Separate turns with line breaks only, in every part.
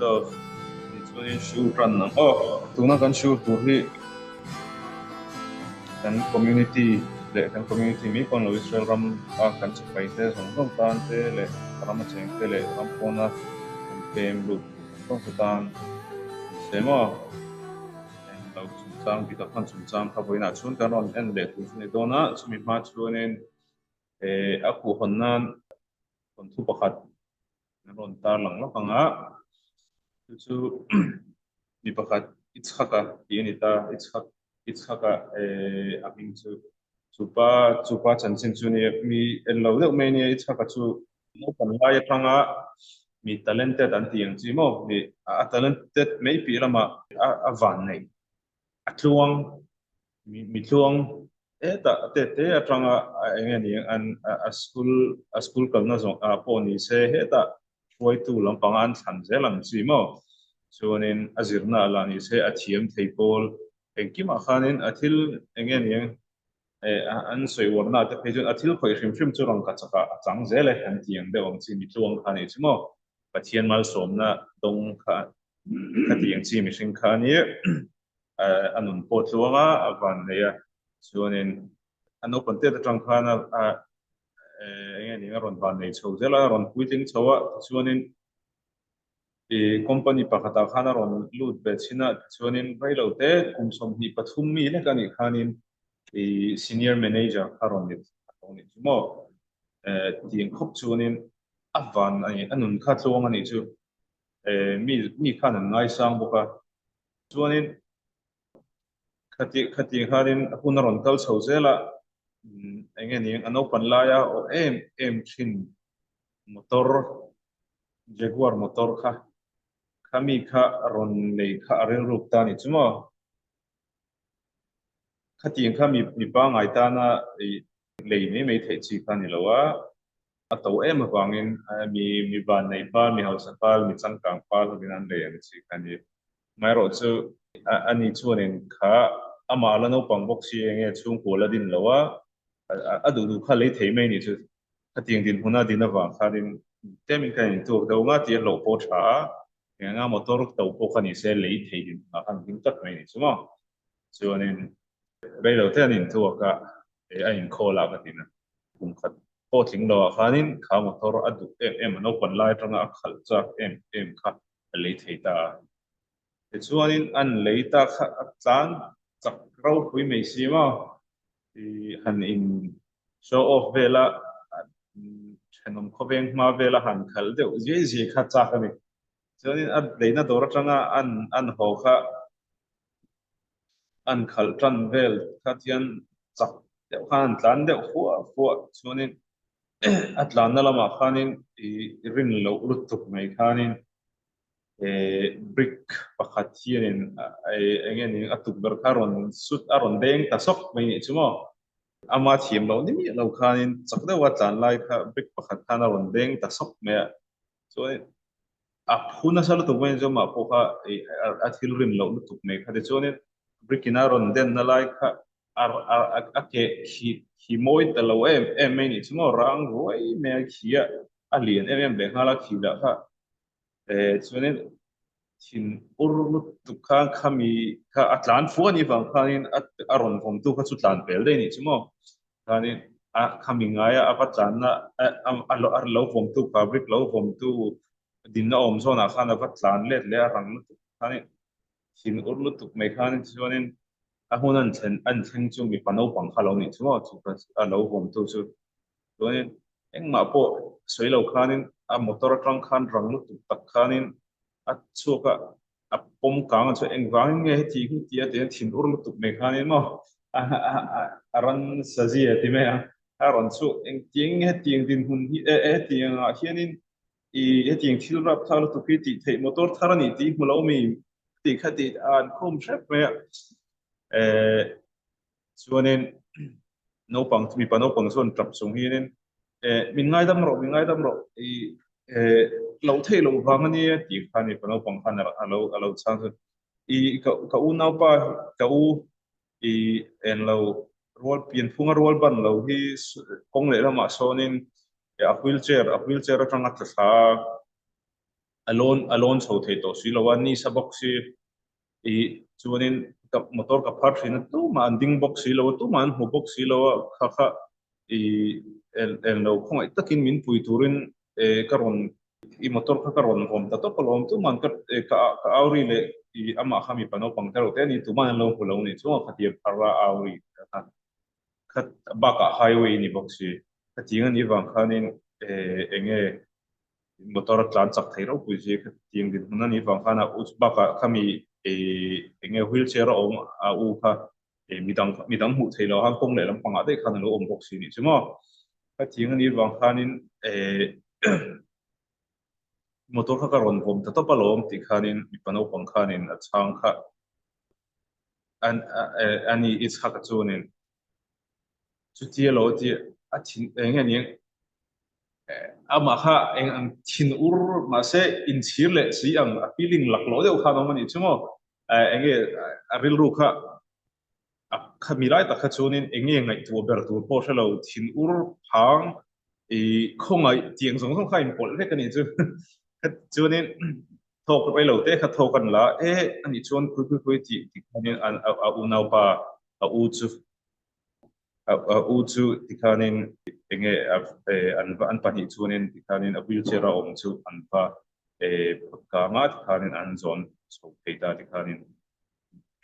Love tichuanin shoe tan ang aw. Tuna kan shoe tur hi kan community leh kan community mai pawh lo Israel ram a kan sipai te zawng zawng tan te leh ram a cheng te leh ram pawna kan pem lut tur zawng zawng te tan ni se maw eng lo chungchang bi tak hman chungchang kha vawiinah chuan kan rawn en leh tur chu ni dawn a, chumi hma chuanin a khuhhawn nan thawnthu pakhat an rawn tar lang lawk ang a, chu chu mi pakhat Ichhaka tih a ni ta, Ichhak Ichhaka eh a hming chu chupa chupa chanchin chu nia mi en lo deuh mai ania Ichhaka chu naupang lai atanga mi talented an tih ang chi maw mi a talented mai piah lamah a a van nei a tluang Mi tluang hetah te te atanga eng nge ni an a school a school kalna zawng ah pawh ni se hetah hruaitu lampanga an thlan zel ang chi maw? Chuanin a zirna ah lah ni se a thiam thei pawl engkimah khanin a thil eng nge ni an sawi uarna ah te phei chuan a thil khawih hrim hrim chu rangka chakah a chang zel e an ti ang deuh ang chi mi tluang kha a nih chu maw? Pathian malsawmna dawng kha khatiang chi mihring kha a ni. A nun pawh tluang a, a van nei a, chuanin a naupang tet atang khan a eng nge ning a rawn van nei chho zel a, a rawn puitling chho a, tichuanin ih company pakhatah khan a rawn lut ve chhin a, tichuanin reilo te kum 23 mi lek a nih khanin ih senior manager kha a rawn ni a lo nih chu maw, tiang khawp chuanin a van a ni, a nun kha tluang a nih chu, mi mi khan an ngaisang bawk a. Chuanin khati khati khanin hun a rawn kal chho zel a, eng nge ni a naupan laia aw em em thin motor Jaguar motor kha khami kha rawn lei kha a rilruk ta a ni chu maw? Khatiang kha mi mi pangngai tana lei mai mai theih chi kha a ni lo a, a to em avangin mi mi vannei fal, mi hausa fal, mi changkang fal hovin an lei ang chi kha a ni. Amaherawh chu a ni chuanin kha amah la naupang bawk si enge chhungkua la din lo a, a duh duh kha lei thei mai a ni chu. Khatiang dinhmuna din avang khanin tlemin ka intuak deuh nga tih a hlauh pawh tha a, Eng anga motor to pawh kha ni se lei thei din ah khan ding tlat mai a ni chu maw. Chuanin rei lo te an intuak a, a inkhawlh a ka ti na. Kum khat pawh tling lo ah khanin kha motor a duh em em a naupan lai atanga a khalh chak em em kha a lei thei ta a. Tichuanin an lei ta kha a tlan chak ropui mai si maw. Han in show off vela thenawm khawveng hma vela han khalh deuh zui zui kha chak a ni. Chuanin a leina dawr atanga an an haw kha an khalh tan vel kha thian chak deuh khan an tlan deuh fuah fuah chuanin a tlanna lamah khanin ih rin loh lutuk mai khanin brick pakhat hianin eng nge ni a tukverh kha a rawn sut a rawn deng ta sawk mai nih chu maw ama thiam loh ni miah lo khanin chak deuha tlan lai kha brick pakhat khan a rawn deng ta sawk mai a chuanin a phu nasa lutuk mai chu amah pawh kha a thil rin loh lutuk mai kha tichuanin brick in a rawn den na lai kha a keh khi khi mawi ta lo em em mai nih chu maw rang ruai mai a khi a a lian em em leh nghal a khi lah kha Chuanin thin ur lutuk kha khami kha a tlan fu a nih vang khanin a rawn vawmtu kha chu tlan pel daih a nih chu maw. Khanin a khami ngaia a va tlanna a lo vawmtu kha brick lo vawmtu dinna awm zawnah khan a va tlan let leh a rang lutuk khanin thin ur lutuk mai khanin chuanin a hun an thlen an thleng chu mipa naupang kha lo nih chu maw chu a lo vawmtu chu. Chuanin engmah pawh sawi lo khanin a motor atang khan rang lutuk tak khanin a chhuak a, a pawm kang a chuan engvangin nge heti hi ti a tiin thin ur lutuk mai khanin maw a ran sazia ti mai a, a rawn chhuak engtiang nge hetiang dinhmun hi e hetiang ah hianin i hetiang thil rapthlak lutuk hi tih theih motor thar a nih tih hmu lo mi tih kha tih a an khum hrep mai a eh Chuanin naupang mipa naupang chuan tap chung hianin eh min ngaidam rawh min ngaidam rawh i eh lo theih loh vang a nia tih khan mipa naupang khan a lo a lo chhang chuan i ka ka unaupa ka u i en lo rual pianphunga rual ban lo hi kawng leh lamah sawnin a wheelchair a wheelchair atanga tla thla a. A lawn a lawn chho thei tawh si lo a, ni sa bawk si i chuanin ka motor ka phar thin a, tumah an ding bawk si lo a, tumah an hmu bawk si lo a, kha kha i en en lo khawngaih takin min pui turin ka rawn i motor kha ka rawn vawm ta tawp alawm, tuman ka ka ka au ri leh i amah kha mipa naupang te reuh te a ni, tuman an lo hmu lo ni chuan khatia phar a au ri kha kha bakah highway a ni bawk si, khatiang a nih vang khanin eng nge motor a tlan chak thei ropui si, khatiang dinhmun a nih vang khan a u bakah khami eng nge wheelchair a awm a u kha midang midang hmuh theih loh khan kawng leh lampangah daih khan a lo awm bawk si nih chu maw. Khatiang a nih vang khanin motor kha ka rawn vawm ta tawp alawm tih khanin mipa naupang khanin a chhang kha a ni i chhak a chuanin chutia lo tih a thin eng nge aniang amah kha eng ang thin ur mahse inchhir leh si ang a feeling laklawh deuh khan a awm a nih chu maw. Eng nge a rilru kha a khami lai tak kha chuanin eng nge ngaihtuah ber tur pawh hre lo thin ur phang i khawngaih tiang zawng zawng kha a inpawlh vek a nih chu. Chuanin thawk rei lo te kha thawk an la e a nih chuan khui khui khui tih tih khanin a unaupa a u chu a u chu tikhanin eng nge an an pahnih chuanin tikhanin a wheelchair a awm chu an va phawt kang a tikhanin an zawn chho thei ta tikhanin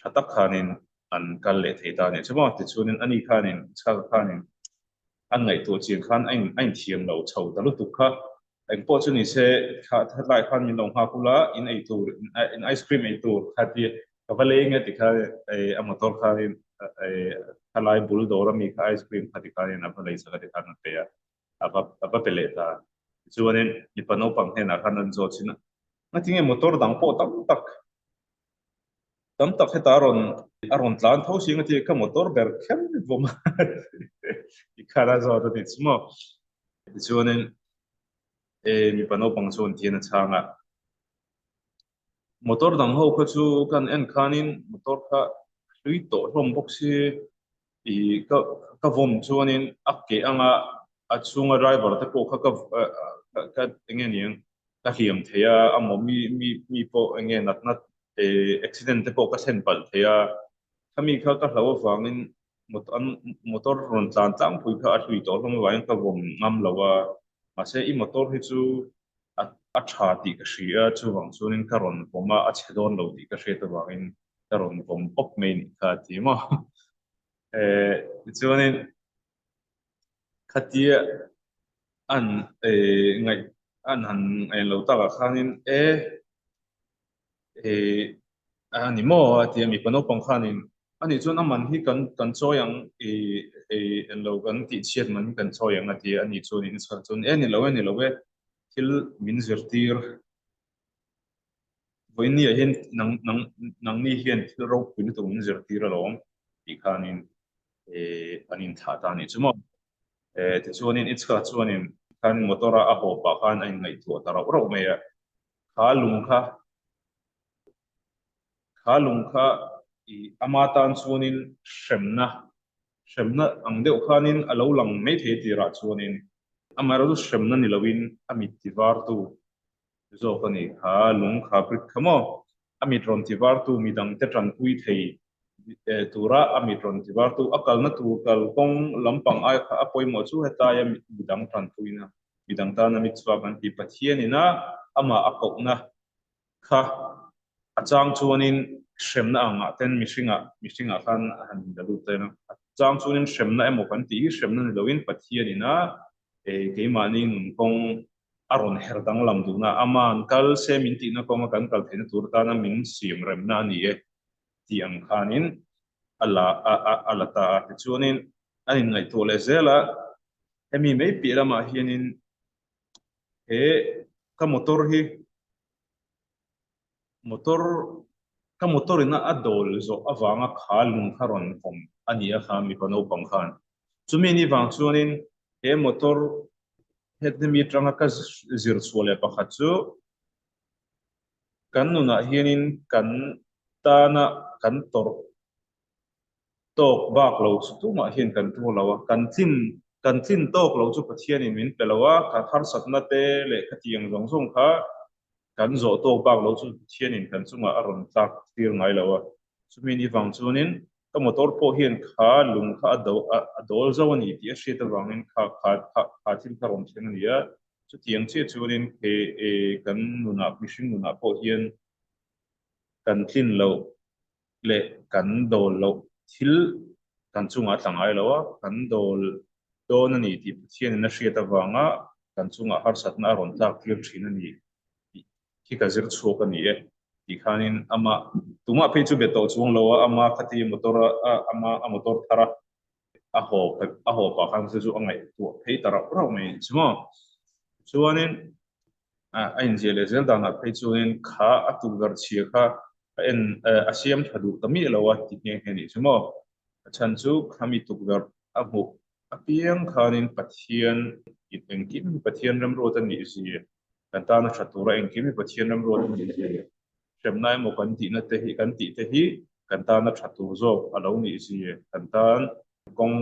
tha tak khanin an kal leh thei ta a nih chu maw. Tichuanin ani khanin chhaka khanin an ngaihtuah chian khan a in a inthiam lo chho ta lutuk kha. Engpawh chu ni se kha hetlai khan min lo nghak ula in ei tur in ice cream ei tur kha ti ka va leng e ti kha a motor khanin thalai bul dawr ami kha ice cream kha ti khanin a va lei sak a ti khan a pe a a va a va pe leh ta. Tichuanin mipa naupang hnenah khan an zawt chin a ngatinge motor dang pawh tam tak Tam tak heta a rawn a rawn tlan tho si engati ka motor ber kher vawm a ti khan a zawt a ti chu maw. Tichuanin e mipa naupang chuan tian a chhang a, motor dang ho kha chu kan en khanin motor kha hlui tawh hlawm bawk si i ka ka vawm chuanin a keh anga a chhunga driver te pawh kha ka ka enge niang ka hliam thei a amaw mi mi mi pawh enge natna accident te pawh ka thlen palh thei a, khami kha ka hlo avangin an motor rawn tlan tlangpui kha a hlui tawh hlawm avangin ka vawm ngam lo a, mahse i motor hi chu a a tha tih ka hria a, chuvang chuanin ka rawn vawm a, a chhe dawn lo tih ka hriat avangin ka rawn vawm pawp mai nih kha a ti maw. Tichuanin khatia an ngaih an han ngaih lo takah khanin e a ni maw a ti a, mipa naupang khanin ani chuan a man hi kan kan chawi ang i englo kan tihchhiat man hi kan chawi ang a ti a, ani chuan in chhar chuan e ni lo e ni lo e thil min zirtir vawinia hian nang nang nangni hian thil ropui lutuk min zirtir alawm tih khanin an inthlah ta a nih chu maw. Tichuanin Itzhak chuanin khan motor-a a haw pah khan a inngaihtuah ta rauh rauh mai a, kha lung kha kha lung kha i ama tan chuanin hremna hremna ang deuh khanin a lo lang mai thei tirah chuanin amaherawhchu hremna ni loin a mit tivartu zawk a ni. Kha lung kha brick kha maw? A mit rawn tivartu midangte tanpui thei tura a mit rawn tivartu a kalna tur kalkawng lampang ai kha a pawimawh chu hetaia midang tanpuina midang tana mit chhuak an ti. Pathianina amah a kohna kha a chang chuanin hremna angah ten mihringah mihringah khan a han la lut ta a. A chang chuanin hremna emaw kan tih hi hremna ni loin Pathianina keimahni nunkawng a rawn her danglam duhna, ama'n kal se min tihna kawnga kan kal theihna tur atana min siam remna a ni e tih ang khanin a la a la ta a. Tichuanin an inngaihtuah leh zel a, hemi mai piah lamah hianin he ka motor hi Motor ka motor in a dawl zawh avanga kha lung kha rawn vawm a ni a kha mipa naupang khan. Chumi ni vang chuanin he motor hemi atanga ka zir chhuah leh pakhat chu kan nunah hianin kan tana kan tawrh tawk bak lo chu tumah hian kan tuar lo a, kan tlin kan tlin tawk lo chu Pathianin min pe lo a, kan harsatna te leh khatiang zawng zawng kha. Kan zawh tawk bak lo chu Pathianin kan chungah a rawn tlak tir ngai lo a. Chumi ni vang chuanin ka motor pawh hian kha lung kha a do a dawl zo a ni tih a hriat avangin kha kha kha kha thil kha rawn thleng a ni a. Chutiang chiah chuanin he kan nunah mihring nunah pawh hian kan tlin loh leh kan dawl loh thil kan chungah a tla ngai lo a, kan dawl dawn a ni tih Pathianin a hriat avanga kan chungah harsatna a rawn tlak tir thin a ni tih khi ka zir chhuak a ni e tih khanin ama tumah phei chu be tawh chuang lo a, ama khati motor a ama a motor thar a a haw a haw pah khan chu chu a ngaihtuah phei ta rauh rauh mai chu maw. Chuanin a inziah leh zel danah phei chuanin kha a tukverh chhia kha a en a siam tha duh ta miah lo a ti nghe nghe nih chu maw. A chhan chu khami tukverh a hmuh apiang khanin Pathian engkim hi Pathian remruat a nih zia, kan tana tha tura engkim hi Pathian remruat a nih zia, hremna emaw kan tihna te hi kan tih te hi kan tana tha tur zawk a lo nih zia, kan tan kawng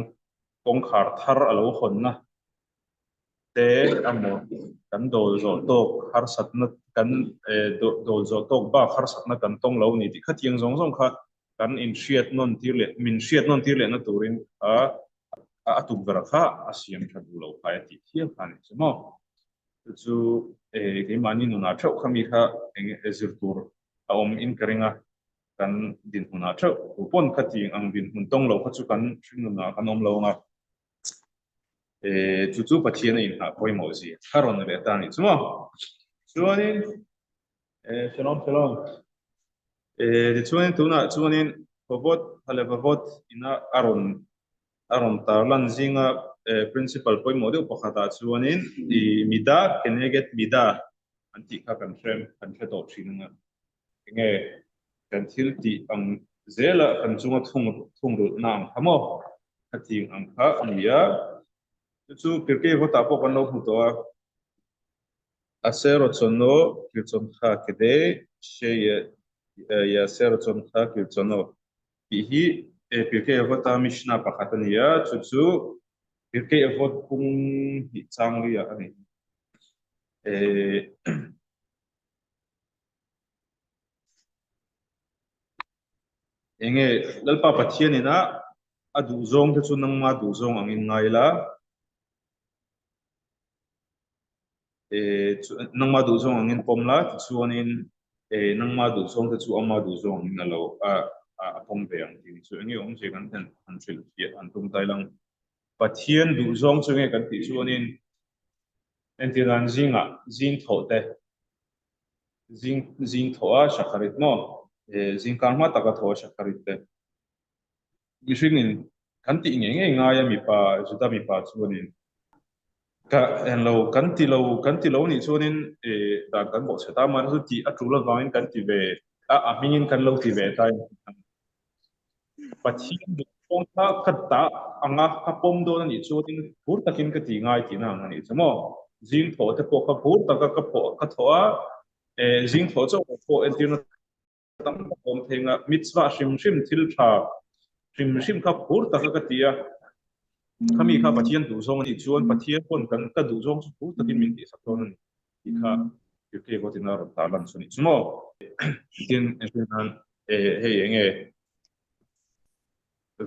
kawngkhar thar a lo hawnna te emaw kan dawl zawh tawk harsatna kan dawl zawh tawk bak harsatna kan tawng lo ni tih khatiang zawng zawng kha kan inhriat nawn tir leh min hriat nawn tir lehna turin kha a tukverh kha a siam tha duh lo khai a tih thiam kha a ni chu maw. Chu chu keimahni nunah theuh kha mi kha eng zir tur a awm in ka ring a, kan dinhmunah theuh tu pawn kha tih ang dinhmun tawng lo kha chu kan hring nunah kan awm lo ang a. Chu chu Pathian a inhah pawimawh zia kha rawn leh ta a nih chu maw. Chuanin Shalom Shalom. Tichuanin tunah chuanin Vavot Halevavot ina a rawn a rawn tarlan zinga principle pawimawh deuh pakhatah chuanin i mida keneged mida an tih kha kan hre kan hre tawh thin anga enge kan thil tih ang zela kan chunga thung thungrulhna ang kha maw khating ang kha a ni a chu chu Pirkei vawtah pawh kan lo hmu tawh a. Aser Otsono Kirchonha Kedei She Yaser Otsonkha Kirchono tih hi Pirkei Avot-a Mishnah pakhat a ni a, chu chu Pirkei Avot pung hnih chang luiah a ni. Enge Lalpa Pathianin a a duhzawng te chu nangma duhzawng angin ngai la. Nangma duhzawng angin pawm la tichuanin nangma duhzawng te chu ama duhzawng angin a lo a pawm ve ang tih chu enge awmzia kan han hrilh fiah an tum tai lang. Pathian duhzawng chu enge kan tih chuanin entir nan zingah zing thawh te zing zing thawh a shakharit maw zingkar hma taka thawh a shakharit te mihringin kan tih ngei ngei ngai a mipa Juda mipa chuanin ka englo kan ti lo kan ti lo nih chuanin eh dan kan bawhchhe ta mahse chu tih a tul avangin kan ti ve a a hmingin kan lo ti ve ta in Pathian duhzawng kha ka dah anga ka pawm dawn a nih chuanin phur takin ka ti ngai tihna ang a nih chu maw zing thawh te pawh kha phur taka ka phawh ka thawh a eh zing thawh chauh pawh entirna tam tak awm thei nga mitzvah hrim hrim thil tha hrim hrim kha phur taka ka ti a khami kha Pathian duhzawng a nih chuan Pathian pawn kan ka duhzawng chu phur takin min tihsak dawn a ni tih kha Pirkei Vawtin a rawn tar lan chu a nih chu maw tin entir nan hei enge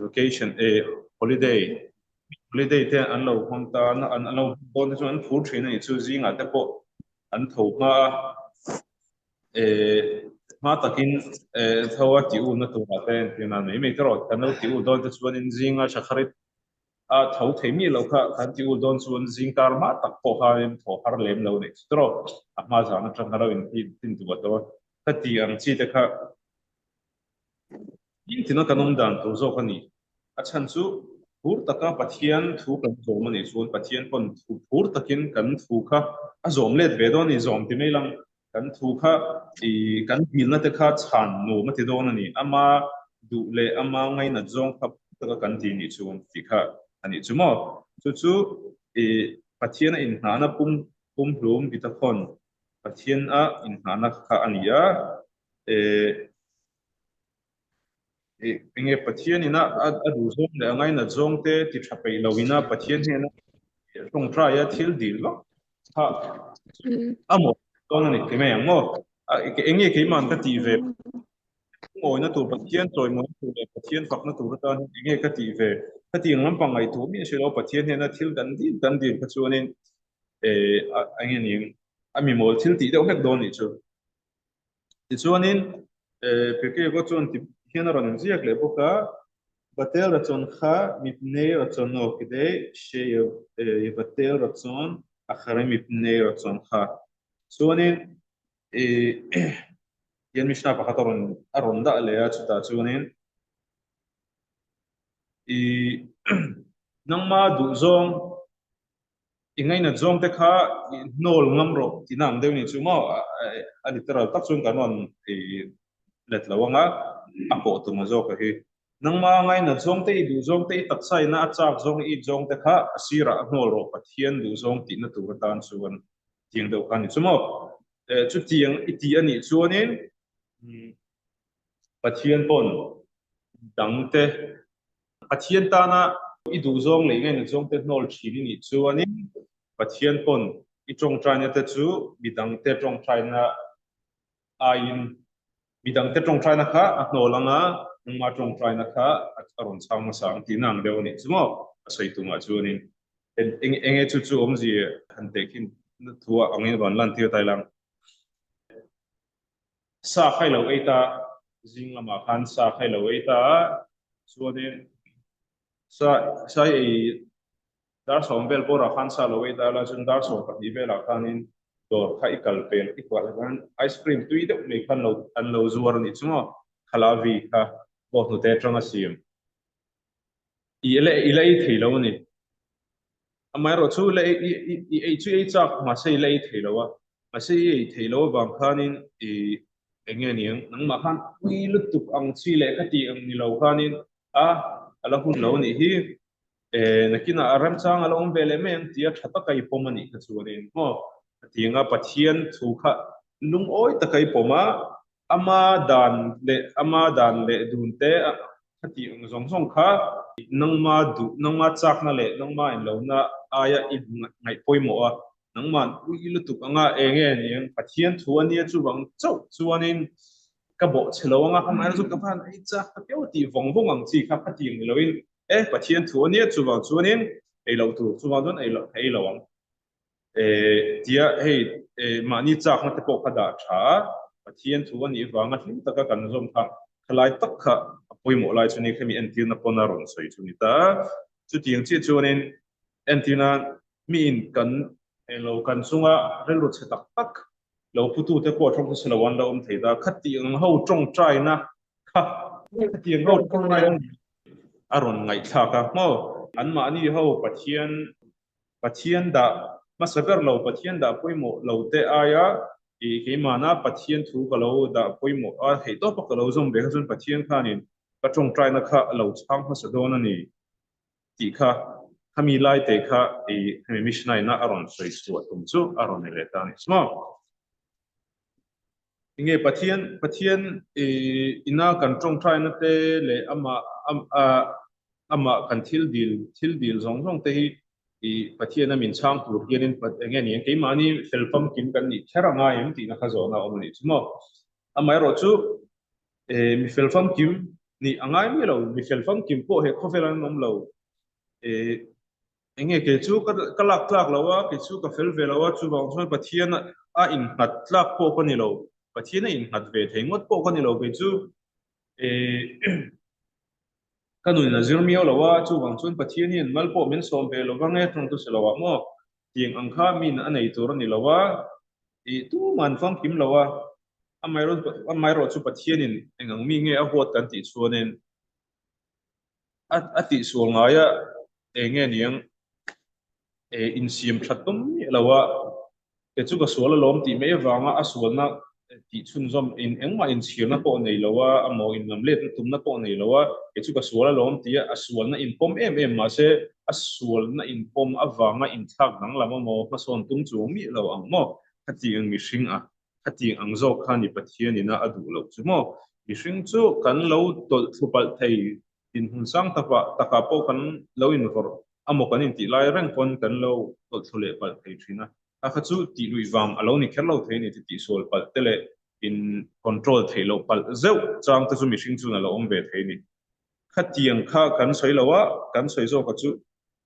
vacation holiday holiday te an lo hmang ta an lo hmang dawn te chu an phur thin a nih chu zingah te pawh an tho hma a hma takin tho a tih ulna turah te entir nan mai mai te rawh kan lo tih ul dawn te chuanin zinga tha a tho thei miah lo kha kan tih ul dawn chuan zing tar hma tak pawh khanin thaw har lem lo neih chu te rawh a hma zan atang kha lo in tin duh a tawh a ka tih ang chi te kha Engtin a kan awm dan tur zawk a ni. A chhan chu phur taka Pathian thu kan zawm a nih chuan Pathian pawn thu phur takin kan thu kha a zawm let ve dawn a ni, zawm ti mai lang. Kan thu kha i kan dilna te kha chhan nuam a ti dawn a ni. Ama duh leh ama ngainat zawng kha phur taka kan ti nih chuan tih kha a nih chu maw. Chu chu i Pathian a inhnahna pum pumhlum bithawn Pathian a inhnahna kha a ni a. Enge Pathian ina a duh zawng leh a ngainat zawng te ti tha peih lo ina Pathian hnena tawngtai a thil dil vak kha a maw. Dawn a ni ti mai ang maw? Eng nge keima'n ka tih ve? Lungawina tur Pathian chawimawina tur leh Pathian fakna tur atan hian eng nge ka tih ve? Khatiang lampang ngaihtuah miah hre lo Pathian hnena thil kan dil kan dil kha chuanin eng nge ning a mimawl thil tih deuh hlek dawn nih chu. Tichuanin Pirkei pawh chuan ti hian a rawn inziak leh bawk a, Batel rachawn kha mipnei rachawn aw kidei she Batel rachawn akhare mipnei rachawn kha. Chuanin hian Mishnah pakhat a rawn a rawn dah leh a, chutah chuanin i nangma duhzawng I ngainat zawng te kha i hnawl ngam rawh tihna ang deuh ni chu maw? A literal tak chuan kan rawn let lo ang a, a pawh tum a zawk a hi. Nangma ngainat zawng te, i duh zawng te, i taksa ina a chak zawng, i it zawng te kha a sirah a hnawl rawh Pathian duh zawng tihna tur atan chuan tiang deuh kha a ni chu maw? Chutiang i ti a nih chuanin Pathian pawn dangte Pathian tana i duhzawng leh i ngainat zawngte hnawl thin i nih chuanin Pathian pawn i tawngtaina te chu midangte tawngtaina aiin midangte tawngtaina kha a hnawl anga nangma tawngtaina kha a rawn chhang hmasa ang tihna ang deuh a nih chu maw a sawi tumah chuanin eng enge chu chu awmzia han tehkhin thu ah angin rawn lantir ta ila. Sa kha i lo ei ta, zing lamah khan sa kha i lo ei ta a, chuanin sa sa i ei dar sawm vel bawrah khan sa lo ei ta la, chuan dar 12 velah khanin dawr kha i kal pel i kuah khan ice cream tui deuh mai khan lo an lo zuar a nih chu maw, khalavi kha pawh hnute atanga siam i la i la ei thei lo a ni. Amaherawh chu la ei i i ei chu ei chak mahse i la ei thei lo a, mahse i ei thei lo avang khanin i eng nge niang nangmah khan pui lutuk ang chi leh ka tih ang ni lo khanin a a la hun lo a nih hi e nakinah a remchang a la awm ve leh mai ang tia tha taka i pawm a nih kha chuanin maw hetianga Pathian thu kha lungawi taka i pawm a ama dan leh ama dan leh dun te Khati ang zawng zawng kha nangma duh, nangma chakna leh nangma inlohna aia i ngaih pawimawh a, nangma'n ui lutuk anga eng nge ni ang, Pathian thu a nia chuvang chauh chuanin ka bawh che lo anga, amaherawhchu ka van ei chak ta piau tih vawng vawng ang chi kha khati ang ni loin e Pathian thu a nia chuvang chuanin ei loh tur, chuvang chuan ei loh ei lo ang. Tia hei mahni chakna te pawh kha dah tha a, Pathian thu a nih vanga hlim taka kan zawm kha khalai tak kha a pawimawh lai chu ni khemi entirna pawn a rawn sawi chu ni ta. Chutiang chiah chuanin entirna miin kan englo kan chunga rilru chhe tak tak lo putute pawh tawng hmasa lo an lo awm thei ta. Khatiang ang ho tawngtaina kha khatiang ho tawngtaina a rawn ngaihthlak a maw? Anmahni ho Pathian Pathian dah hmasa ber lo, Pathian dah pawimawh lo te aia i keimahna Pathian thu ka lo dah pawimawh a, theih tawpa ka lo zawm ve kha chuan Pathian khanin ka tawngtaina kha a lo chhang hmasa dawn a ni tih kha khami lai te kha i hemi Mishnah ina a rawn sawi chhuah tum chu a rawn ni leh ta a ni. Maw? Enge Pathian Pathian i ina kan tawngtaina te leh amah amah kan thil dil thil dil zawng zawng te hi i Pathian a min chhang tur hianin enge ni ang keimahni fel famkim kan nih kher a ngai em tihna kha zawhna a awm a nih chu maw. Amaherawh chu mi fel famkim nih a ngai miah lo, mi fel famkim pawh he khawvel an awm lo. Enge kei chu ka lak tlak lo a, kei chu ka fel ve lo a, chuvang chuan Pathian a innghat tlak pawh ka ni lo, Pathian a innghat ve thei ngawt pawh ka ni lo, kei chu ka nun a zir miau lo a, chuvang chuan Pathian hian mal pawh min sawm ve lo vang e, tawngtu si lo ah maw, tiang ang kha min a nei tur a ni lo a, ih tuman famkim lo a, amaherawh chu Pathianin eng ang mi nge a huat kan tih chuanin A tihsual ngaia eng nge niang insiam that tum miah lo a, kei chu ka sual alawm tih mai avanga a sualna tih chhunzawm in engmah inchhirna pawh nei lo a, amaw inlamletna tumna pawh nei lo a, kei chu ka sual alawm tia a sualna inpawm em em mahse a sualna inpawm avanga inthlak danglam amaw hmasawn tum chuang miah lo ang maw? Khatiang mihring a Khatiang ang zawk kha ni Pathian ina a duh loh chu maw? Mihring chu kan lo tawlh thlu palh thei dinhmun sang takah takah pawh kan lo invawrh amaw kan intih lai reng pawn kan lo tawlh thlu leh palh thei thin a. Kha kha chu tih luih vang a lo ni kher lo thei a ni ti tihsual palh te leh in control theih loh palh zeuh chang te chu mihring chuan a lo awm ve thei a ni. Khatiang kha kan sawi lo a, kan sawi zawk a chu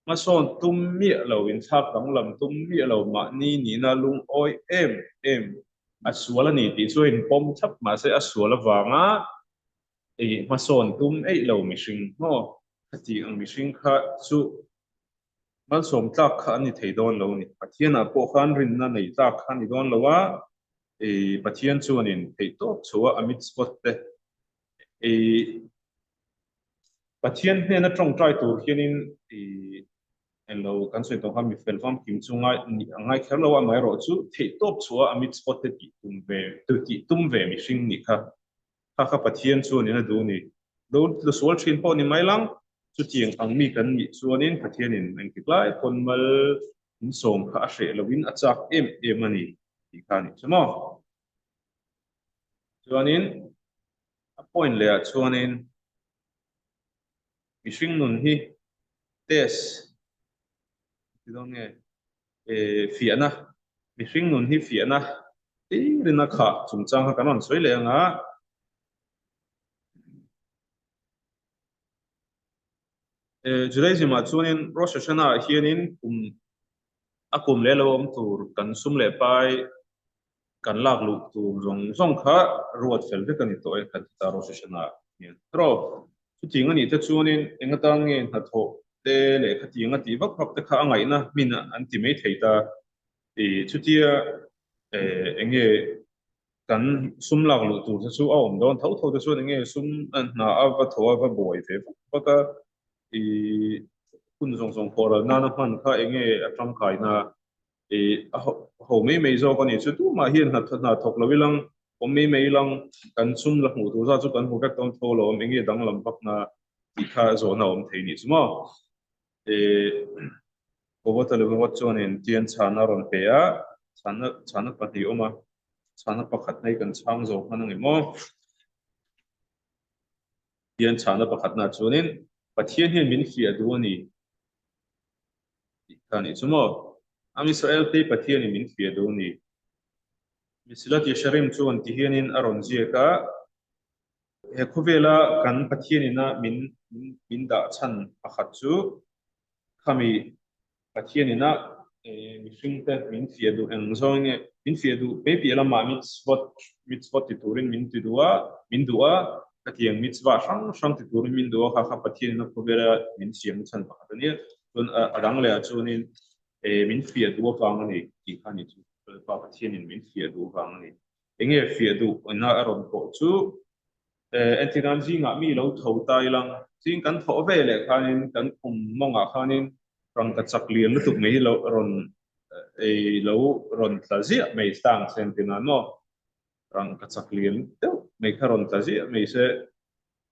hmasawn tum miah lo, inthlak danglam tum miah lo mahni nihna lungawi em em a sual a ni tih chu a inpawm thlap mahse a sual avanga ei hmasawn tum eih lo mihring maw khatiang ang mihring kha chu malsawm tlak kha an ni thei dawn lo a ni. Pathianah pawh khan rinna nei tlak kha a ni dawn lo a, ei Pathian chuanin theihtawp chhuah a mitzvot te ei Pathian hnena tawngtai tur hianin i englo kan sawi tawh kha mi fel famkim chu ngai a ngai kher lo a, amaherawhchu theihtawp chhuah a mitzvot te tih tum ve tih tum ve mihring nih kha kha kha Pathian chuanin a duh a ni. Lo tlu sual thin pawh ni mai lang, chutiang ang mi kan nih chuanin Pathianin engtik lai pawn mal min sawm kha a hreh loin a chak em em a ni tih kha a nih chu maw. Chuanin a point leh ah chuanin mihring nun hi test ti dawn nge eh fiahna mihring nun hi fiahna hlir in a khah chungchang kha kan rawn sawi leh ang a. Eh Judaism ah chuanin Rosh Hashanah ah hianin kum a kum leh lo awm tur kan sum leh pai kan lak luh tur zawng zawng kha ruat fel vek a ni tawh e kan ti ta Rosh Hashanah hian. Erawh chutiang a nih te chuanin eng atan nge hnathawh te leh khatiang a tih vak vak te kha a ngaihna hmin an ti mai thei ta. Ih chutia eh eng nge kan sum lak luh tur te chu a awm dawn tho tho te chuan eng nge sum hna a va thaw a va buai ve vak vak a ih hun zawng zawng khawh ral nana hman kha eng nge a tangkaina I a ho mai mai zawk a ni chu tumah hian hna hna thawk lo ilang awm mai mai ilang kan sum la hmuh tur zat chu kan hmu vek dawn tho lo awm eng nge danglam vakna tih kha zawhna awm thei nih chu maw. I Kawvata Levawt chuanin tian chhana rawn pe a, chhana chhana pahnih awm a, chhana pakhat hei kan chhang zo hman ang em aw. Tian chhana pakhatna chuanin Pathian hian min fiah duh a ni. Tih kha a nih chu maw? Am Israel te Pathianin min fiah duh a ni. Mesilat Yesharim chuan ti hianin a rawn ziak a, He khawvela kan Pathianina min min dah chhan pakhat chu khami Pathianina mihringte min fiah duh eng zawng nge min fiah duh mai piah lamah mitzvot mitzvot ti turin min ti duh a, min duh a, khatiang mitzvah hrang hrang ti turin min duh a, kha kha Pathianina khawvela min siamna chhan pakhat a nia. Chuan a dang leh ah chuanin min fiah duh avang a ni tih kha a ni chu. Lalpa Pathianin min fiah duh avang a ni. Enge fiah duh ina a rawn pawh chu entirnan zingah mi lo tho ta ilang zing kan thawh ve leh khanin kan khum mawngah khanin rangka chak lian lutuk mai hi lo rawn ei lo rawn tla ziah mai tlang se entirnan maw rangka chak lian deuh mai kha rawn tla ziah mai se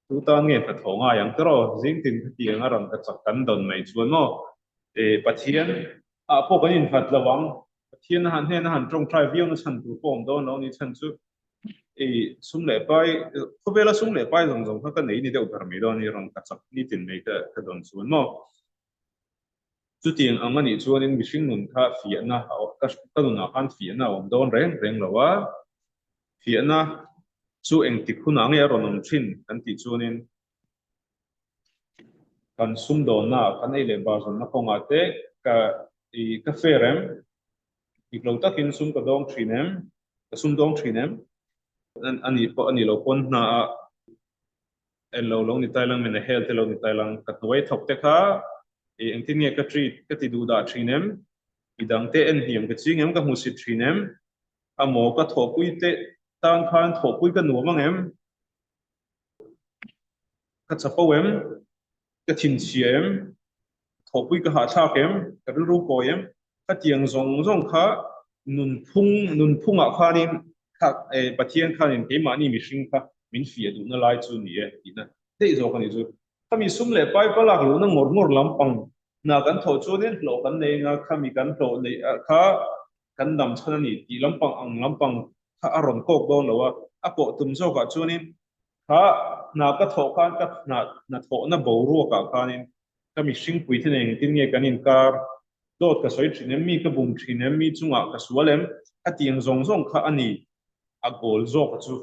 Tu tan nge hnathawh ngai ang tiraw? Zing tin khatiang a rawn ka chak kan dawn mai chuan maw? E, Pathian ah pawh kan innghat lo ang. Pathian a han hnen a han tawngtai viau na chhan tur pawh awm dawn lo ni chhan chu e, sum leh pai, khawvela sum leh pai zawng zawng kha ka nei ni deuh ber mai dawn a ni, rawn ka chak nitin mai ka ka dawn chuan maw? Chutiang ang a nih chuanin mihring nun kha fiahna ka ka nunah khan fiahna a awm dawn reng reng lo a. Fiahna chu engtik hunah nge a rawn awm thin kan tih chuanin kan sumdawnna, kan ei leh bar zawnna kawngah te ka i ka fair em? Dik lo takin sum ka dawng thin em? Ka sum dawng thin em? A nih pawh a nih loh pawn hnaah en lo lo ni tai lang, min a hel te lo ni tai lang, ka hnuai thawk te kha i engtin nge ka treat ka ti duh dah thin em? Midangte en hniam ka ching em? Ka hmusit thin em? A maw ka thawhpui te tan khan thawhpui ka nuam ang em? Ka chapo em? Ka thinchhia em? Thawhpui ka hahthlak em? Ka rilru kawi em? Khatiang zawng zawng kha nunphung nunphungah khanin kha eh Pathian khanin keimahni mihring kha min fiah duhna lai chu ni e tihna daih zawk a ni chu. Khami sum leh pai palak luhna ngawr ngawr lampang hna kan thawh chuanin hlawh kan nei anga khami kan hlawh neih kha kan dam chhan a ni tih lampang ang lampang kha a rawn kawk dawn lo a, a kawh tum zawkah chuanin kha hna ka thawh khan ka hna hnathawhna boruakah khanin ka mihring puite nen engtin nge kan inkar. Dawt ka sawi thin em? Mi ka bum thin em? Mi chungah ka sual em? Khatiang zawng zawng kha a ni. A goal zawka chu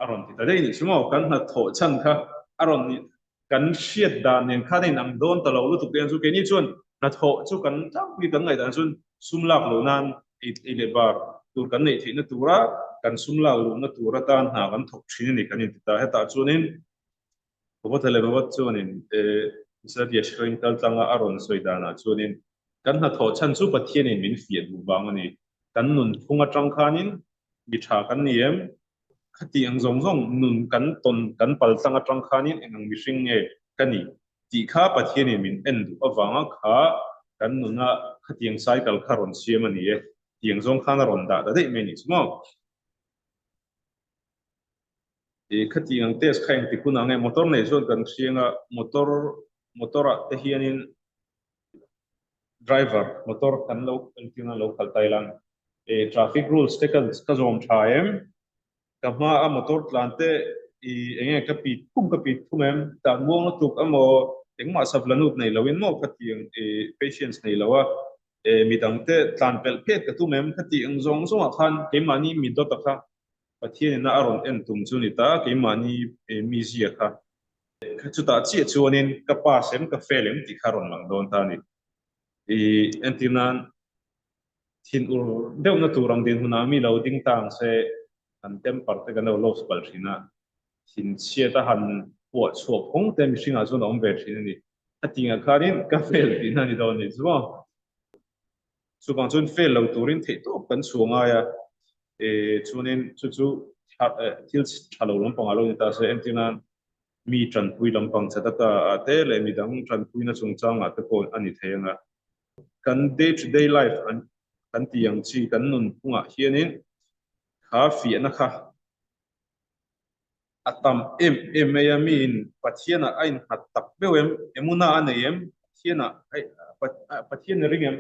a rawn ti ta daih nih chu maw? Kan hnathawh chhan kha a rawn ni. Kan hriat dan nen khan a inang dawn ta lo lutuk te chu keini chuan hnathawh chu kan tlangpui kan ngaihdan chuan sum lak loh nan ei leh bar tur kan neih theihna tura kan sum lak luhna tur atan hna kan thawk thin a ni kan inti ta. Hetah chuanin Bhagwata leh Bhagwat chuanin Israel Yeshua in kal tlanga a rawn sawi danah chuanin kan hnathawh chhan chu Pathianin min fiah duh vang a ni. Kan nunphung atang khanin mi tha kan ni em? Khati ang zawng zawng nun kan tawn kan pal tlang atang khanin eng ang mihring nge ka ni tih kha Pathianin min en duh avanga kha kan nuna khatiang cycle kha rawn siam a ni e tiang zawng khan a rawn dah ta daih mai a nih chu maw. I khatiang ang test kha engtik hunah nge motor nei chuan kan hriang a motor motor ah te hianin driver motor kan lo engtin a lo khalh ta ila e traffic rules te ka ka zawm tha em ka hma a motor tlan te i enge ka pit khum ka pit khum em tah muang lutuk emaw engmah savlanut nei lo in maw khatiang i patience nei lo a e midang te tlan pelh phet ka tum em khati ang zawng zawng ah khan keimahni mi dawt a kha Pathian ina a rawn en tum chu ni ta keimahni mizia kha Chutah chiah chuanin ka pass em ka fail em tih kha a rawn lang dawn ta a ni. I entir nan thinur deuhna tur ang dinhmunah mi lo ding ta ang se kan temper te kan lo lost palh thin a, thinchhiat a han puah chhuak phawng te mihringah chuan a awm ve thin a ni. Hetiangah khanin ka fail tihna a ni dawn a ni chu maw. Chuvang chuan fail lo turin theihtawp kan chhuah ngai a, chuanin chu chu thil tha lo lampangah lo ni ta se, entir nan mi tanpui lampang chadaka ah te leh midang tanpuina chungchangah te pawh a ni thei ang a. Kan day to day life kan tih ang chi kan nunphungah hianin kha fiahna kha a tam em em mai a, miin Pathianah a innghat tak meuh em? Emuna a nei em? Pathianah Pathian a ring em?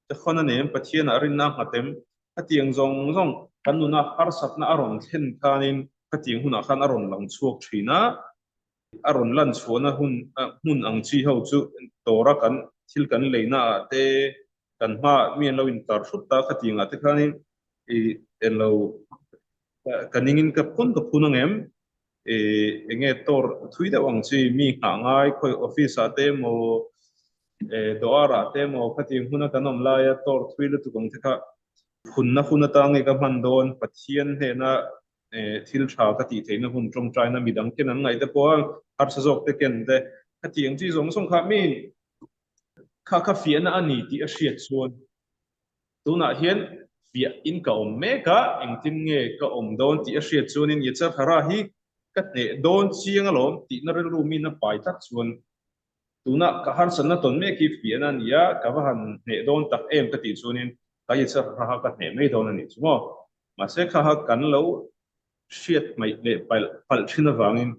Tekhon a nei em? Pathianah rinna a nghat em? Khatiang zawng zawng kan nuna harsatna a rawn thlen khanin khatiang hunah khan a rawn lang chhuak thin a, a rawn lan chhuahna hun hmun ang chi ho chu dawra kan thil kan leina ah te kan hmaah mi an lo intar hrut ta khatiangah te khanin i englo ka ningin ka phun ka phun ang em i enge tor thui deuh ang chi mi nghah ngai khawi office ah te emaw dawr ah te emaw khatiang hmuna kan awm laia tor thui lutuk ang te kha phunna hun atang nge ka hman dawn Pathian hnena thil tha ka tih theihna hun tawngtaina midang ken an ngaih te pawh a harsa zawk te ken te khatiang chi zawng zawng kha mi Kha kha fiahna a ni tih a hriat chuan tunah hian fiah in ka awm mek a, engtin nge ka awm dawn tih a hriat chuanin Yetzer Hara hi ka hneh dawn chiang alawm tihna rilru min a pai tlat chuan tunah ka harsatna tawn mek hi fiahna a ni a, ka va han hneh dawn tak em ka tih chuanin ka Yetzer Hara kha ka hneh mai dawn a nih chu maw. Mahse kha kha kan lo hriat hmaih leh palh thin avangin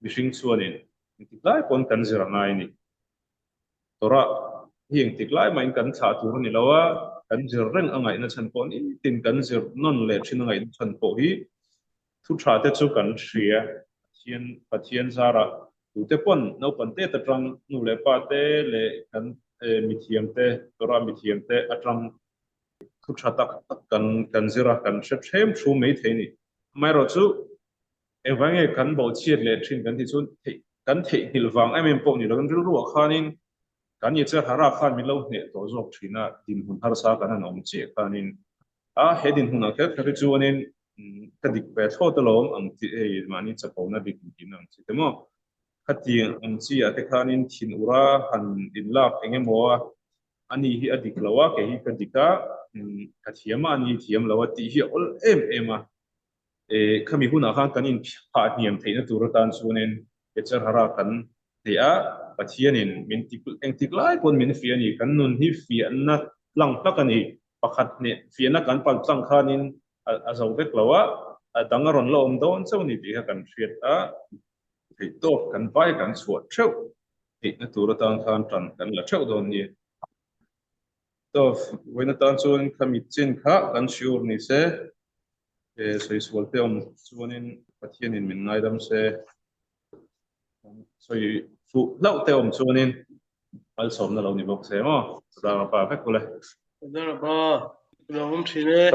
mihring chuanin engtik lai pawn kan zir a ngai a ni. Torah hi engtik lai mahin kan thlah tur a ni lo a, kan zir reng a ngaihna chhan pawh nitin kan zir nawn leh thin a ngaihna chhan pawh hi thu tha te chu kan hria. Pathian Pathian zarah tute pawn naupang tet atang nu leh pa te leh kan mithiam te Torah mithiam te atang thu tha tak tak kan kan zir a, kan hre thlem thu mai thei a ni. Amaherawhchu Engvang nge kan bawhchhiat leh thin kan tih chu theih kan theihnghilh vang em em pawh ni lovin rilruah khanin kan Yetzer Hara khan min lo hneh tawh zawk thin a, dinhmun harsa kan han awm chiah khanin a he dinhmunah kher kher hi chuanin ka dik ve thlawt alawm ang chi hei mahni chapona dik intihna ang chi te maw khatiang ang chi ah te khanin thin ura han inlak eng emaw a ani hi a dik lo a kei hi ka dik a ka thiam a ani hi thiam lo a tih hi a awl em em a. Khami hunah khan kan inphah hniam theihna tur atan chuanin Yetzer Hara kan hneh a, Pathianin min ti engtik lai pawn min fiah a ni. Kan nun hi fiahna tlang tak a ni. Pakhat hneh fiahna kan pal tlang khanin a zo vek lo a, a dang a rawn la awm dawn chauh a ni tih kha kan hriat a. Theihtawp kan vai kan chhuah theuh theihna tur atan khan tan kan la theuh dawn nia. Tawp vawiin atan chuan khami chin kha kan shiur ni se, sawi sual te awm chuanin Pathianin min ngaidam se, sawi fuh hlauh te awm chuanin. Malsawmna lo ni bawk se maw? Sadara pa vek ule.
Sadara pa, lo awm thin e.